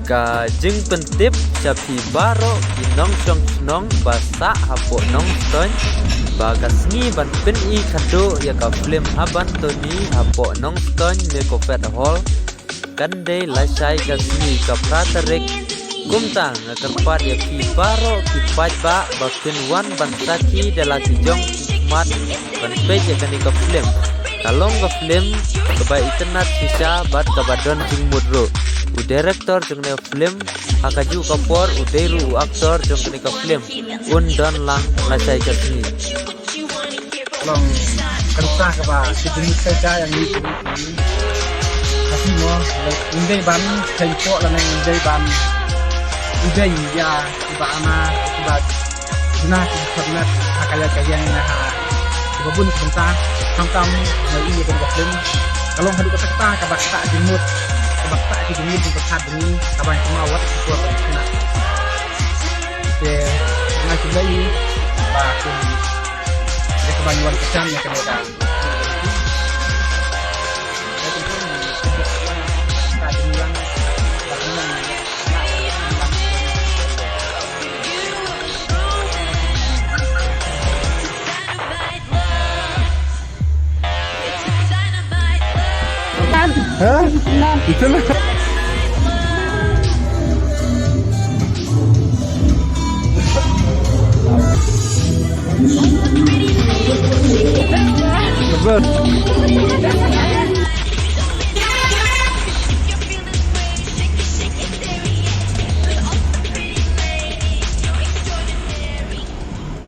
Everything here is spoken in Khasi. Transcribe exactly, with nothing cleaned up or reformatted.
Ka jingpyntip sha phi baroh ki nongshong shnong ba sah hapoh Nongstoiñ, ba ka sngi ban pyni khadduh ïa ka film Hap Ban Tony hapoh Nongstoiñ Mekopet Hall kan dei lashai ka sngi, ka phra tarik. Kumta nga kyrpad ïa phi baroh ki paidbah ba kin wan ban sakhi da la ki jong ki khmat ban peit ïa kane ka film. Ka long ka film kaba itynnad shisha bad kaba don jingmut ruh. U director jong kane ka film, ha kajuh ka por u dei ruh u actor jong kane ka film, un don lang lashai ka sngi. Long kyrsa kaba ki jingmut shisha ïa ngi. Ka film mo, ym dei ban theiñ poh lane ym dei ban, ym dei ïa kiba ama, kiba juna ki khot met ha ka ïa ka ïeng ne ha kiba bun ki bynta. Khamtam nga ïohi ïa kane ka film ka long haduh katta katta kaba ktah jingmut, kaba ktah ki jingmut jingpyrkhat jong ngi, kaba ngi kynmaw wat ki por ba ngi khynnah. Te nga kyrmen ïa ba kum ïa kaba ngi wan kyrshan ïa kane ka Ha? Ito na. Sabar.